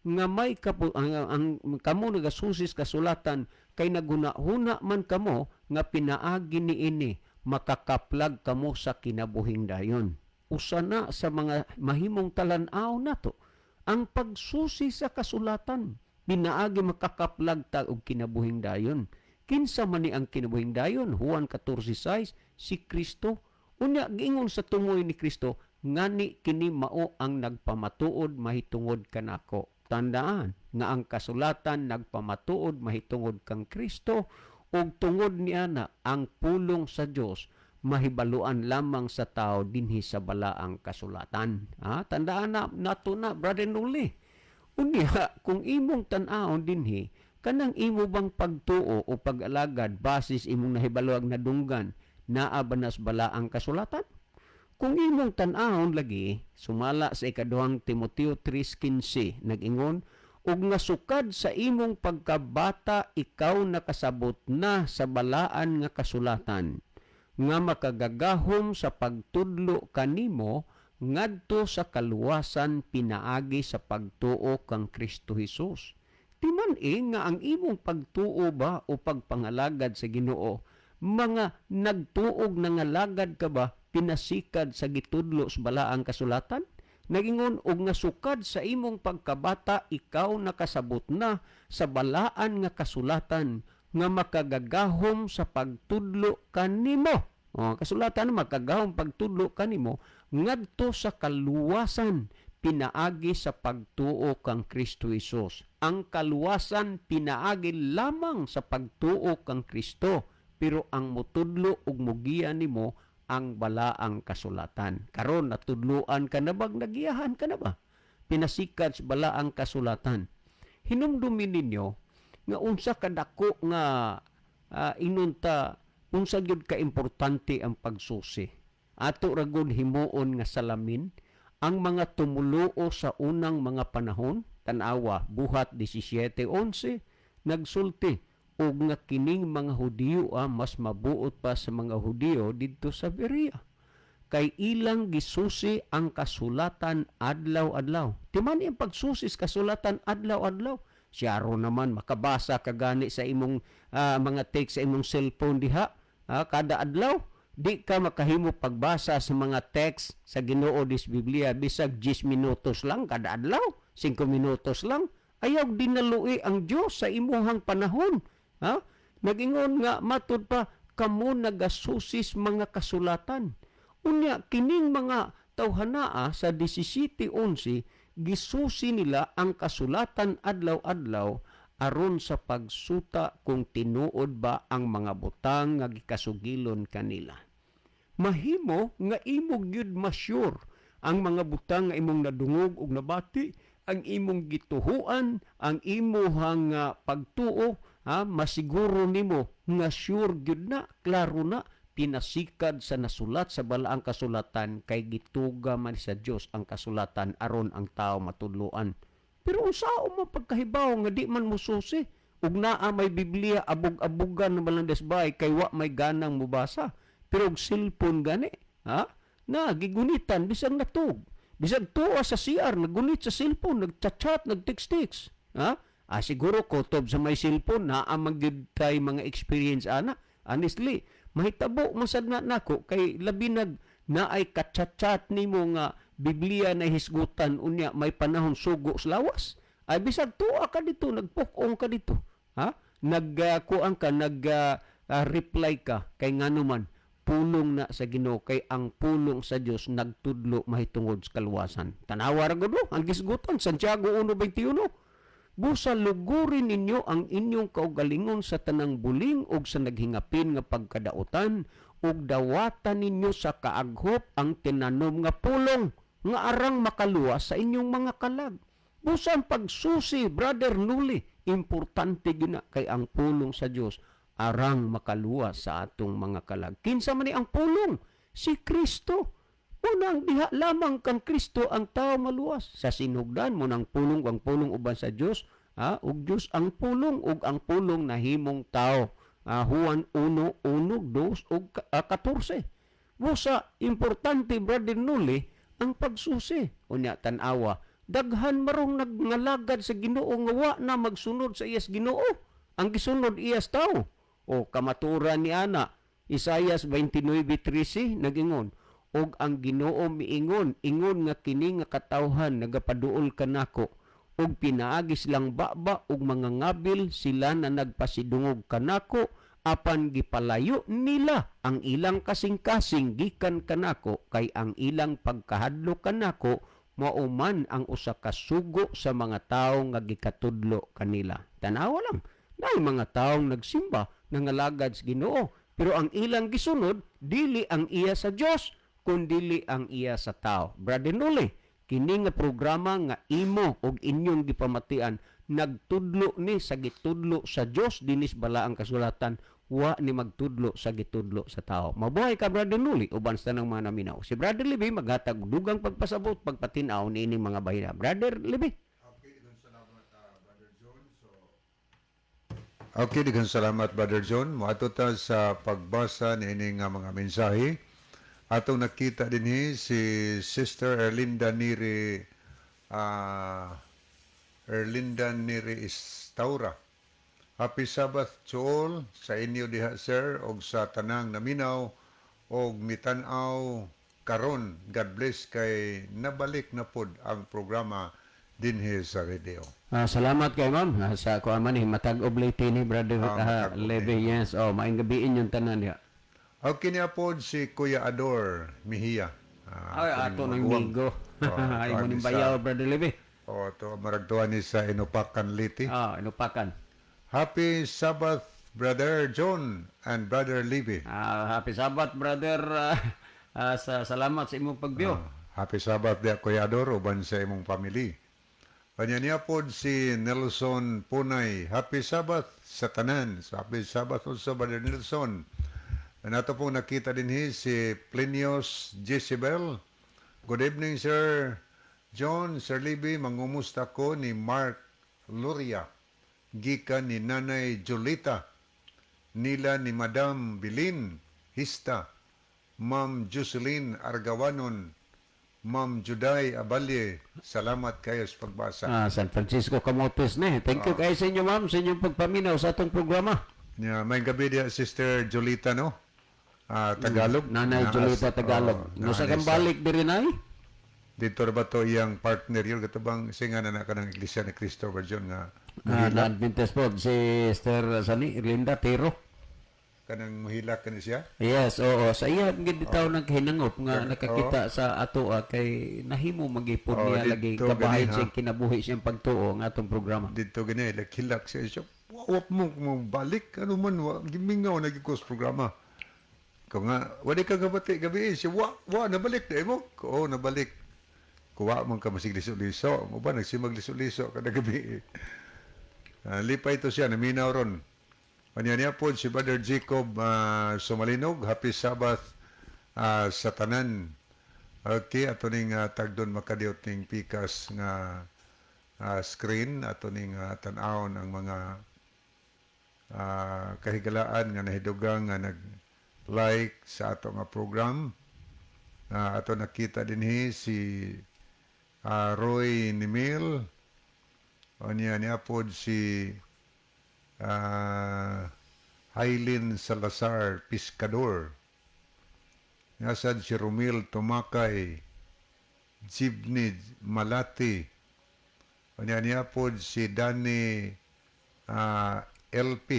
Nga may kapu, ang kamo nagasusis kasulatan kay naghuna-huna man kamo nga pinaagi niini makakaplag kamo sa kinabuhing dayon. Usa na sa mga mahimong talan-aw nato ang pagsusi sa kasulatan, pinaagi makakaplag ta og kinabuhing dayon. Kinsa man ni ang kinabuhing dayon? Juan 14:6, si Kristo. Unya giingon sa tungoy ni Kristo, ngani kini mao ang nagpamatuod mahitungod kanako. Tandaan, Nga ang kasulatan nagpamatuod mahitungod kang Kristo, ug tungod niana ang pulong sa Dios mahibaluan lamang sa tao dinhi sa balaang kasulatan. Ha? Tandaan na nato na, Brother Noli. Unya, kung imong tan-awon dinhi, kanang imo bang pagtuo o pag-alagad basis imong nahibaluag na dunggan, naa ba nas balaang kasulatan? Kung imong tan-awon lagi, sumala sa ikaduhang Timoteo 3:15, nag-ingon, ug nga sukad sa imong pagkabata ikaw nakasabot na sa balaan nga kasulatan, nga makagagahom sa pagtudlo kanimo ngadto sa kaluwasan pinaagi sa pagtuo kang Kristo Hesus. Timan-i nga ang imong pagtuo ba o pagpangalagad sa Ginoo, mga nagtuog na ngalagad ka ba pinasikad sa gitudlo sa balaang kasulatan? Nagingon og nga sukad sa imong pagkabata ikaw nakasabot na sa balaan nga kasulatan nga makagagahom sa pagtudlo kanimo. O, kasulatan makagahom pagtudlo kanimo ngadto sa kaluwasan pinaagi sa pagtuo kang Kristo Hesus. Ang kaluwasan pinaagi lamang sa pagtuo kang Kristo, pero ang mutudlo ug mugiya nimo ang balaang kasulatan. Karon natudloan ka na ba, nagiyahan ka na ba? Pinasikat sa balaang kasulatan. Hinumdumin ninyo nga unsa kadako nga inunta unsa gyud ka importante ang pagsusi. Ato ra gud himuon nga salamin ang mga tumuluo sa unang mga panahon. Tan-awa Buhat 17:11, nagsulti og nga kining mga Hudiyo mas mabuot pa sa mga Hudiyo didto sa Berea kay ilang gisusi ang kasulatan adlaw-adlaw. Timan ang pagsusi sa kasulatan adlaw-adlaw. Siyaro naman makabasa ka gani sa imong mga text sa imong cellphone diha kada adlaw. Di ka makahimo pagbasa sa mga text sa Ginoo dis Biblia bisag 10 minutos lang kada adlaw, 5 minutos lang. Ayaw dinalui ang Dios sa imuhang panahon. Ha? Nagingon nga matud pa kamo nagasusis mga kasulatan. Unya kining mga tawhanaa sa 17:11 gisusi nila ang kasulatan adlaw-adlaw aron sa pagsuta kung tinuod ba ang mga butang nga gikasugilon kanila. Mahimo nga imo gyud masyur ang mga butang nga imong nadungog ug nabati, ang imong gituhuan, ang imuhang pagtuo, ha, masiguro nimo nga sure gyud na, klaro na, pinasikad sa nasulat sa balaang kasulatan kay gituga man sa Dios ang kasulatan aron ang tao matudloan. Pero unsaon mo pagkahibaw nga di man mususi ug naa may Biblia abog-abugan na malang desbay kay wa may ganang mubasa, pero og cellphone gani, ha, na gigunitan bisag natug, bisag tuwa sa CR nagunit sa cellphone, nagchat-chat, nagtext-text, ha. Siguro kutob sa may cellphone naa man gyud kay mga experience ana. Honestly, mahitabo man sad na nako kay labi nag naay kachat-chat nimo nga Biblia na hisgutan, unya may panahon sugo sa lawas. Ay bisag tuwa ka dito, nagpukong ka dito, ha, nagkuan ka, nag reply ka kay nganuman pulong na sa Ginoo, kay ang pulong sa Dios nagtudlo mahitungod sa kaluwasan. Tanawa ra gud ang gisgutan Santiago 1:21. Busa lugurin ninyo ang inyong kaugalingon sa tanang buling ug sa naghingapin nga pagkadautan, ug dawatan ninyo sa kaaghop ang tinanom nga pulong nga arang makaluwas sa inyong mga kalag. Busa ang pagsusi, Brother Nuli, importante gina kay ang pulong sa Dios arang makaluwas sa atong mga kalag. Kinsa man ni ang pulong? Si Kristo. Unang diha lamang kang Kristo ang tao maluwas. Sa sinugdan mo ng pulong, ang pulong uban sa Dios, ha? Ug Dios ang pulong, ug ang pulong nahimong tao. Juan 1:1, 2 ug 14. Busa importante, Brother Nuli, ang pagsusi. Unya tan-awa, daghan marong nagngalagad sa Ginoo nga wa na magsunod sa iyas Ginoo. Ang gisunod iyas tao. O kamaturan ni ana, Isayas 29:13 nagingon, og ang Ginoo miingon, ingon nga kini nga katawhan nagapaduol kanako ug pinaagi silang baba ug mga ngabil sila na nagpasidungog kanako, apan gipalayo nila ang ilang kasing-kasing gikan kanako kay ang ilang pagkahadlok kanako Mao man ang usa ka sugo sa mga tawo nga gikatudlo kanila. Tanawa lang, naay mga taong nagsimba, nangalagad sa Ginoo, pero ang ilang gisunod dili ang iya sa Dios, kundili ang iya sa tao. Brother Noli, kini nga programa nga imo og inyong gipamatian, nagtudlo ni sa gitudlo sa Dios dinis balaang kasulatan, wa ni magtudlo sa gitudlo sa tao. Mabuhay ka, Brother Noli, uban sa tanang mga naminaw. Si Brother Libby maghatag og dugang pagpasabot, pagpatin-aw niining mga bahina. Brother Libby. Okay, daghang salamat, Brother John. Moadto ta sa pagbasa niini nga mga mensahe. Atong nakita dinhi si Sister Erlinda Neri Istaura. Happy Sabbath to all sa inyo diha, sir, og sa tanang naminaw og mitan-aw karon. God bless kay nabalik na pod ang programa dinhi sa radio. Salamat kay ma'am. Sa kuan man ni matag oblate ni Brother Matag-ob Levy. Yes, oh, maayong gabi inyong tanan diha. Okay niya pod si Kuya Ador Mejia. Ay, ato atong ng maguwang. migo. Oh, Ay mo tuwa ning ni sa- bayaw, Brother Levy. Oh, to maragtuan ni sa Inupakan, Leyte. Inupakan. Happy Sabbath, Brother John and Brother Libby. Happy Sabbath, brother. Sa salamat sa imong pagbiyo. Happy Sabbath diya, Kuya Ador, uban sa imong family. Kanya niya pod si Nelson Punay. Happy Sabbath sa tanan. So, happy Sabbath also, Brother Nelson. Nato pong nakita din si Plinius Jezebel. Good evening, Sir John, Sir Libby. Mangumusta ko ni Mark Luria. Gikan ni Nanay Julita. Nila ni Madam Bilin Hista. Ma'am Jocelyn Argawanon. Ma'am Juday Abalye. Salamat kayo sa pagbasa. San Francisco Camotes ni. Thank you kayo sa inyo, ma'am, sa inyong pagpaminaw sa atong programa. Yeah, maayong gabi diya, Sister Julita, no? Tagalog. Nanay Julita Tagalog. Oh, No sa naanay kambalik diri nay. Dito ra ba to iyang partner yun? Kato bang singa na na ka ng Iglesia ni Cristo version nga Na Adventist po si Sister Sani Linda Tero. Kanang muhilak kani siya? Yes, oo. Sa iya gid bitaw nang kahinangop nga nakakita sa ato kay nahimo magipon niya lagi didto kabahin gani, ha? siyang kinabuhi siyang pagtuo ang atong programa. Dito gani hilak siya siya. Wa mo mo balik ano man wa gimingaw na gyud ko sa programa. Ko nga wali ka gabati gabi eh. Siya wa wa nabalik na mo. Ko oh, nabalik. Kuwa man ka masig liso-liso. Mo ba nagsimag liso-liso kada gabi eh. Lipay to siya naminaw ron. Kanya niya po si Brother Jacob Sumalinog. Happy Sabbath sa tanan. Okay, ato ning tagdon makadiot ning pikas nga screen ato ning tan-awon ang mga kahigalaan nga nahidugang nga nag-like sa ato nga program. Ato nakita dinhi si Roy Nimil. O niya niya pod si Hailin Salazar Piscador. Nasad si Romil Tumakay, Jibni Malati. O niya niya pod si Danny LP,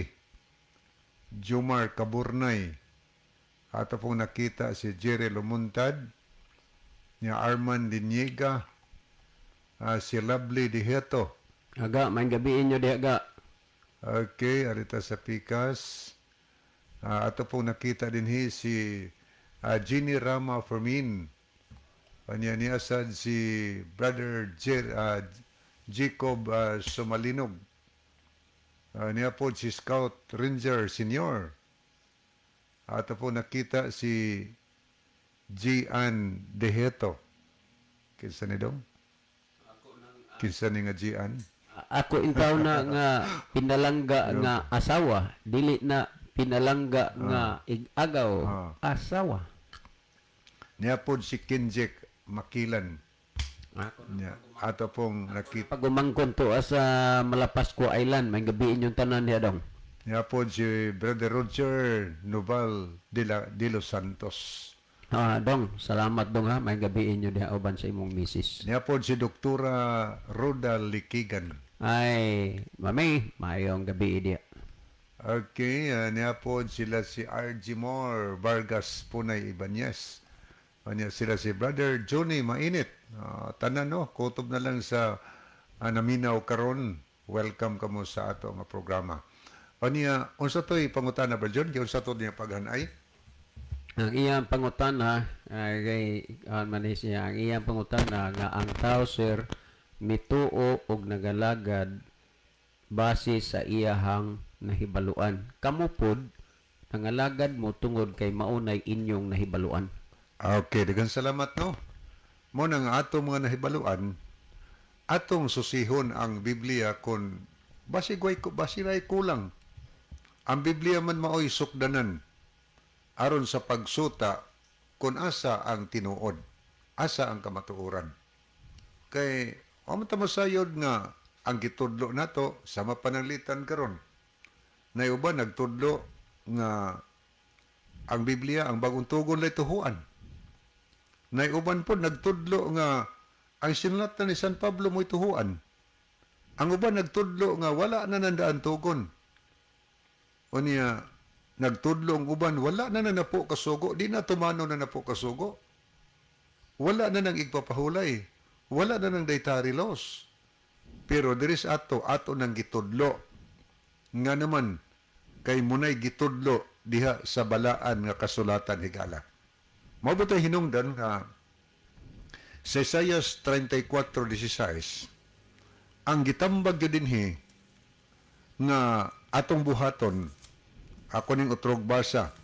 Jumar Kaburnay. Ato pong nakita si Jerry Lumuntad, niya Arman Diniega, si Lovely Diheto. Aga, maayong gabi inyo diha ga. Okay, arita sa Pikas. Ato pong nakita din hi si Ginny Rama Fermin. Kanya niya sad si Brother Jacob Sumalinog. Niya po si Scout Ranger Senior. Ato po nakita si Gian Deheto. Kinsa ni dong? Kinsa ni nga Gian? Ako intaw na nga pinalangga nga asawa, dili na pinalangga nga ig-agaw asawa. Niya po si Kinjek Makilan. Ako Niya, ato pong nakita. pag umangkon to sa Malapascua Island, maayong gabi inyong tanan diha dong. Niya po si Brother Roger Noval de los Santos. Dong, salamat dong ha, maayong gabi inyo diha uban sa imong misis. Niya po si Doktora Roda Likigan. Ay, mami, maayong gabi diha. Okay, niya po sila si R.G. Moore Vargas Punay Ibanez. Anya sila si Brother Johnny Mainit. Tanan no, kutob na lang sa naminaw karon. Welcome kamo sa ato nga programa. Anya, unsa to'y pangutana, Brother John? Unsa to niya paghanay? Ang iyang pangutana kay man ni siya, ang iyang pangutana nga ang tao, sir, mituo og nagalagad base sa iyahang nahibaluan. Kamo pod nangalagad mo tungod kay maunay inyong nahibaluan. Okay, daghang salamat no. Mo nang ato mga nahibaluan, atong susihon ang Biblia kon basig way basiray kulang. Ang Biblia man maoy sukdanan aron sa pagsuta kung asa ang tinuod, asa ang kamatuoran. Kay wa man ta masayod nga ang gitudlo nato sama pananglitan karon. Nay uban nagtudlo nga ang Biblia, ang Bagong Tugon lay tuhuan. Nay uban po nagtudlo nga ang sinulatan ni San Pablo mo'y tuhuan. Ang uban nagtudlo nga wala na nandaan tugon. Unya nagtudlo ang uban wala na napo kasugo, di na tumano na napo kasugo. Wala na nang igpapahulay. Wala na nang dietary laws. Pero diri sa ato, ato nang gitudlo. Nga naman, kay munay gitudlo diha sa balaan nga kasulatan, higala. Mao ba hinungdan nga sa Isaiah 34:16 ang gitambag gyud dinhi nga atong buhaton? Ako ning utrog basa,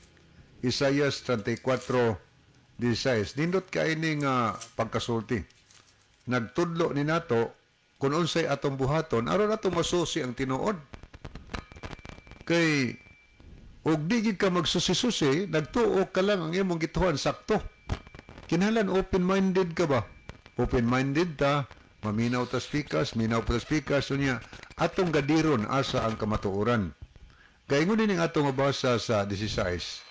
Isaiah 34:16. Nindot kay ni nga pagkasulti, nagtudlo ni nato kung unsay atong buhaton aron ato masusi ang tinuod, kay og di gid ka magsusi-susi, nagtuo ka lang ang imong gituhan sakto. Kinahanglan open-minded ka ba? Open-minded ta, maminaw ta speakers, minaw pa ta speakers, unya atong gadiron asa ang kamatuoran. Kay ingon ning atong mabasa sa 16.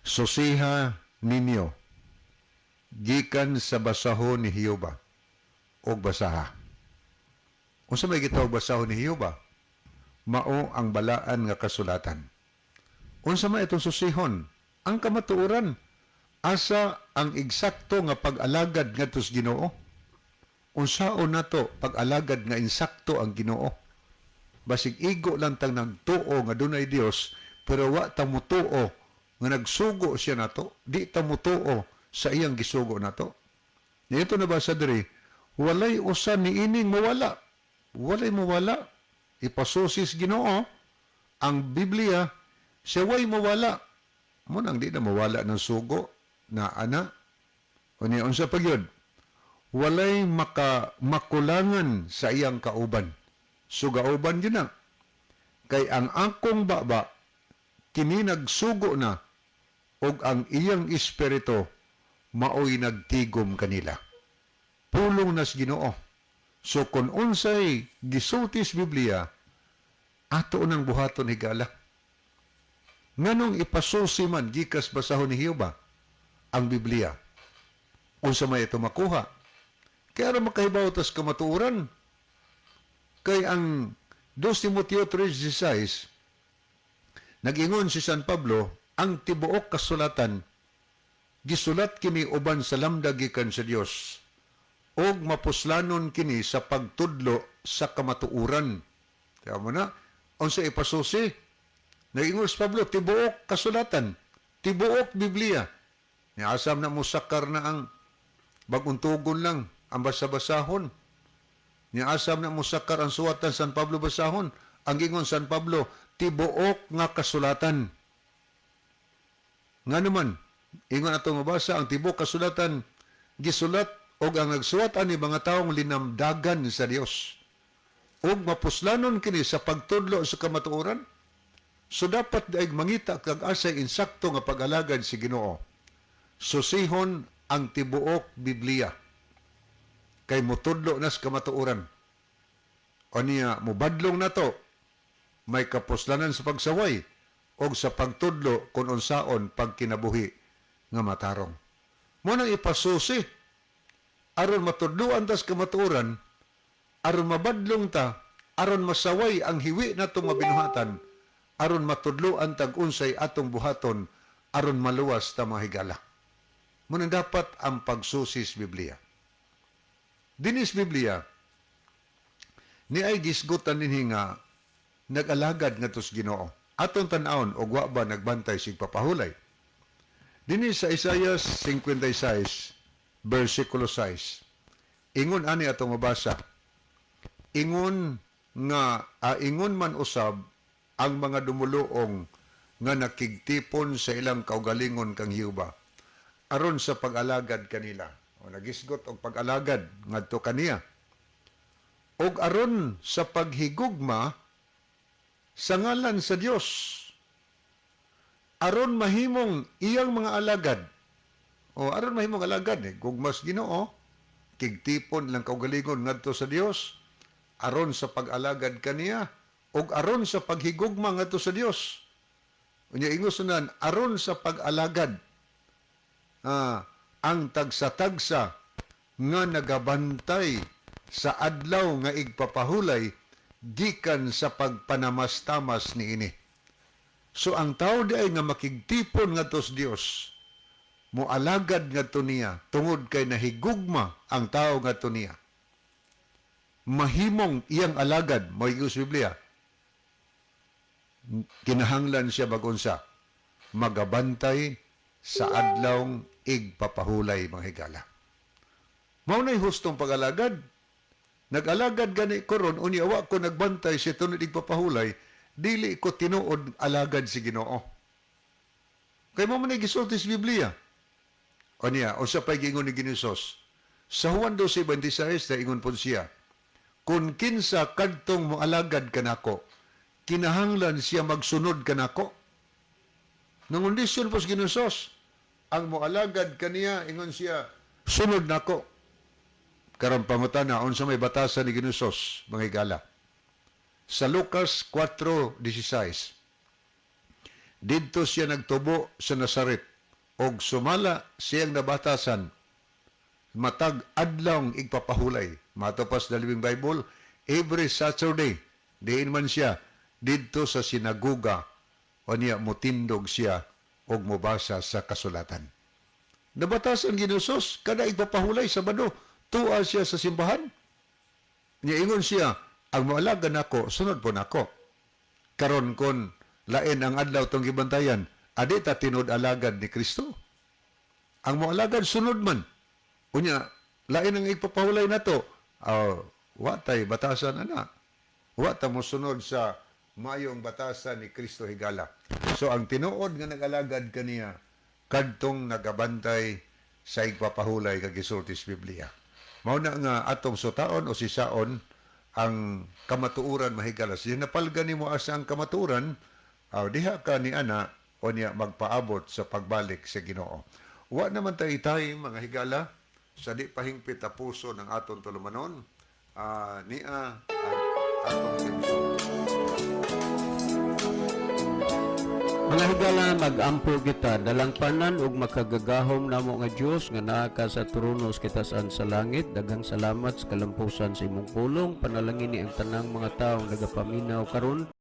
Susiha ninyo gikan sa basahon ni Hiyoba og basaha. Unsa may gitawag basahon ni Hiyoba? Mao ang balaan nga kasulatan. Unsa may itong susihon? Ang kamatuoran. Asa ang eksakto nga pag-alagad ngadto sa Ginoo? Unsaon nato pag-alagad nga insakto ang Ginoo? Basig igo lang tang nagtuo nga dunay Dios, pero wa ta mutuo nga nagsugo siya nato, di ta mutuo sa iyang gisugo nato. Nito nabasa diri, walay usa ni ining mawala. Walay mawala. Ipasusis Ginoo ang Biblia, siya way mawala. Mo nang di na mawala ng sugo na ana. Unya unsa pa gyud? Walay maka makulangan sa iyang kauban. Sugauban gyud na. Kay ang akong baba kini nagsugo na ug ang iyang espiritu maoy nagtigom kanila. Pulong nas Ginoo. So kung unsay gisulti sa Biblia, ato nang buhaton, higala. Nganong ipasusi man gikas basahon ni Hiyoba ang Biblia? Unsa may ito makuha? Kaya aron makahibaw tas kamatuoran. Kay ang 2 Timoteo 3:16, nag-ingon si San Pablo, ang tibuok kasulatan gisulat kini uban sa lamdag gikan sa Dios og mapuslanon kini sa pagtudlo sa kamatuoran. Kaya mo na, unsa ipasusi? Nag-ingon si Pablo, tibuok kasulatan, tibuok Biblia. Ni asam na musakar na ang Bagong Tugon lang, ang basa-basahon. Ni asam na musakar ang suwatan San Pablo basahon. Ang gingon San Pablo, tibuok nga kasulatan. Nga naman, ingon ato mabasa, ang tibuok kasulatan, gisulat og ang nagsuwat ani mga taong linamdagan sa Dios. Og mapuslanon kini sa pagtudlo sa kamatuoran. So dapat daig mangita kag asay insakto nga pag-alagad si Ginoo. Susihon ang tibuok Biblia. Kay mutudlo nas kamatuoran. O niya, mubadlong na to, may kapuslanan sa pagsaway o sa pagtudlo kung unsaon pagkinabuhi nga matarong. Mo nang ipasusi aron matudloan tas kamatuoran, aron mabadlong ta, aron masaway ang hiwi natong mabinuhatan, aron matudloan tag unsay atong buhaton, aron maluwas ta, mga higala. Muna dapat ang pagsusi sa Biblia. Dinis Biblia, ni ay gisgutan dinhi nga nag-alagad ngadto sa Ginoo. Atong tan-awon og wa ba nagbantay sig papahulay. Dinhi sa Isaiah 56 versikulo 6. Ingon ani atong mabasa. Ingon nga ingon man usab ang mga dumuluong nga nakigtipon sa ilang kaugalingon kang Jehova aron sa pag-alagad kanila. O nagisgot og pag-alagad ngadto kaniya. Og aron sa paghigugma sa ngalan sa Dios, aron mahimong iyang mga alagad. O aron mahimong alagad eh, gugmas Ginoo, kigtipon lang kaugalingon ngadto sa Dios aron sa pag-alagad kaniya ug aron sa paghigugma ngadto sa Dios. Unya ingos sunan aron sa pag-alagad ang tagsa-tagsa nga nagabantay sa adlaw nga igpapahulay gikan sa pagpanamastamas niini. So ang tao di ay nga makigtipon ngadto sa Dios, moalagad ngadto niya tungod kay nahigugma ang tao ngadto niya. Mahimong iyang alagad, mao sa Biblia. Kinahanglan siya magunsa, magabantay sa adlawng igpapahulay, mga higala. Mao na'y hustong pag-alagad. Nag-alagad gani ko ron, unya wa ko nagbantay sa tunod igpapahulay, dili ko tinuod alagad si Ginoo. Kay mao man gisulti sa Biblia. O niya, o sa pagingon ni Ginoo. Sa Juan 12:26, na ingon po siya, "Kung kinsa kadtong moalagad kanako, kinahanglan siya magsunod kanako." Nangundisyon po sa Ginoo, ang moalagad kaniya, ingon siya, "Sunod nako." Karon pangutana, unsa may batasan ni Ginoo, mga higala? Sa Lucas 4:16, didto siya nagtubo sa Nazaret, og sumala siyang nabatasan, matag adlawng igpapahulay. Matupas the Living Bible, every Saturday, diin man siya, didto sa sinaguga, o niya mutindog siya og mobasa sa kasulatan. Nabatasan Ginoo, kada igpapahulay, Sabado, tuwa siya sa simbahan. Niya ingon siya, "Ang moalaga nako, sunod po nako." Karon kon lain ang adlaw tong gibantayan, adi ta tinud alagad ni Kristo. Ang moalagad, sunod man. Unya, lain ang igpapahulay nato. Wa tay batasan ana. Wa ta mosunod sa mayong batasan ni Kristo, higala. So ang tinuod nga nag-alagad kaniya kadtong nagabantay sa igpapahulay kag gisulti sa Biblia. Mao na nga atong sutaon o sisaon ang kamatuoran, mahigala. Siya napalga nimo asa ang kamatuoran, diha ka ni ana o niya magpaabot sa pagbalik sa Ginoo. Wa naman tayo itay, mga higala, sa di pahingpit a puso ng aton tulumanon, niya ang atong theme. Mga higala, mag-ampo kita. Dalangpanan ug makagagahom namo nga Dios nga naa ka sa trono sa kitasan sa langit. Daghang salamat sa kalampusan sa imong pulong. Panalangini ang tanang mga tawo nagapaminaw karon.